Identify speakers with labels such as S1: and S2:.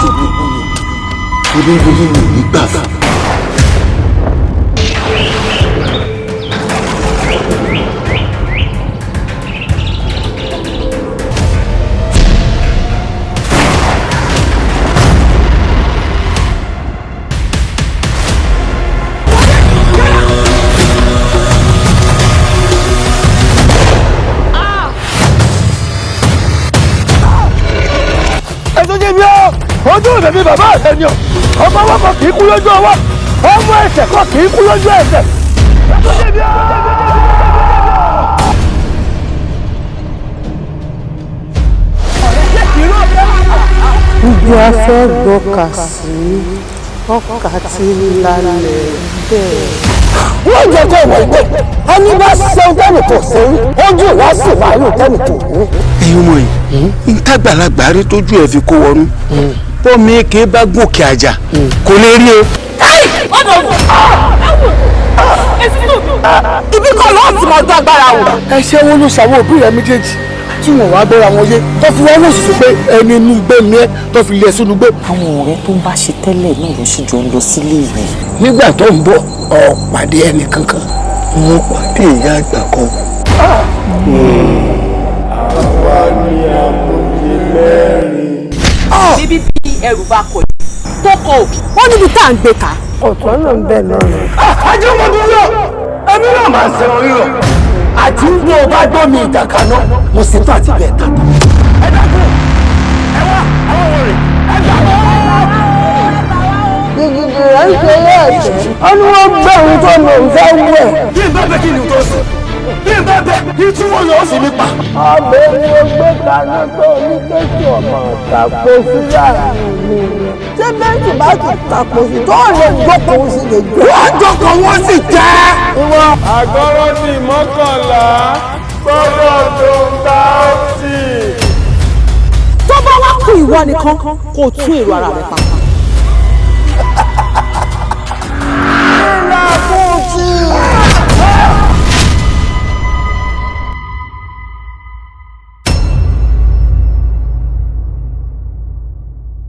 S1: Jòlógún ni olóńgbò mi ò ní gbà fún.
S2: Ojú mi bàbá rẹ ni o, ọmọ ọwọ́ kan kì í kú lójú ọwọ́, ọmọ ẹsẹ̀ kan kì í kú lójú ẹsẹ̀.
S3: Ibi a fẹ́ gbọ́kà sí ọkà tí lálẹ́ bẹ́ẹ̀.
S2: Wọ́n jẹ́ kó wọ̀ pé ẹni bá ṣeun tẹ́nì kò ṣeun, ojú ìwá sì máa lù tẹ́nì kò ní.
S1: Ẹ̀yin ọmọ yìí, ń tágbàlagbà rí tójú ẹ̀ fi kó wọnú. Bọ́mi èké bá gòkè àjà kò lè rí o.
S2: Ibi kan lọ́ọ̀ tí mo dá agbára wò.
S4: Ẹ ṣé wọn ló ṣàwọn òbí rẹ méjèèjì tí wọn wá gbọ́ra wọn yé tó fi wọ́n wòsùn pé ẹni inú igbó ni ẹ tó fi lé ẹ sínú igbó.
S5: Àwọn ọ̀rẹ́ tó ń bá ṣe tẹ́lẹ̀ náà ló sì jọ ń lọ sílé ìwé.
S4: Nígbà tó ń bọ̀ ọ̀ pàdé ẹnì kankan.
S1: Mo pàdé ìyá àgbà kan.
S6: Àwa ni àmọ̀ye mẹ́rin.
S7: Bíbí bí ẹrù bá kọ yìí tó kọ òkè.
S3: Ó níbi tá à ń gbé ká. Ọ̀tọ̀ náà ń bẹ̀ lọ́rùn.
S2: Ajé mo dúró, èmi náà máa ń sẹ́wọ̀n rírọ̀. Àti ń gbọ́ bá gbọ́ mi ìjàkà náà, mo sì tún àti bẹ́ẹ̀ tàtà. Ẹ dákun, ẹ wá, àwọn wò rè, ẹ gbà wọ́n.
S3: Gidigidi rẹ̀ ń ṣe eré ẹ̀sẹ̀. Ó ní wọ́n gbé òun tó lòun fẹ́ wẹ̀.
S2: Bí n bá bẹ kí ni tó sùn? Bí n bá bẹ kí tí wọ́n yọ ọ́ sí mi pa.
S3: Ọbẹ̀ ni ó gbé kaná tó ní kéṣù ọmọ tàpó sí láàrin mi. Ṣé bẹ́ẹ̀tì bá ti tàpó sí tó lè jókòó sí lè jó?
S2: Wọ́n jókòó wọ́n sì jẹ́.
S3: Ìwọ.
S6: Àgọ́rọ́ ní mọ́kànlá gbọ́dọ̀ tó ń ta ó sì.
S7: Tó bá wá kú ìwọ nìkan kó o tún èrò ara rẹ pa.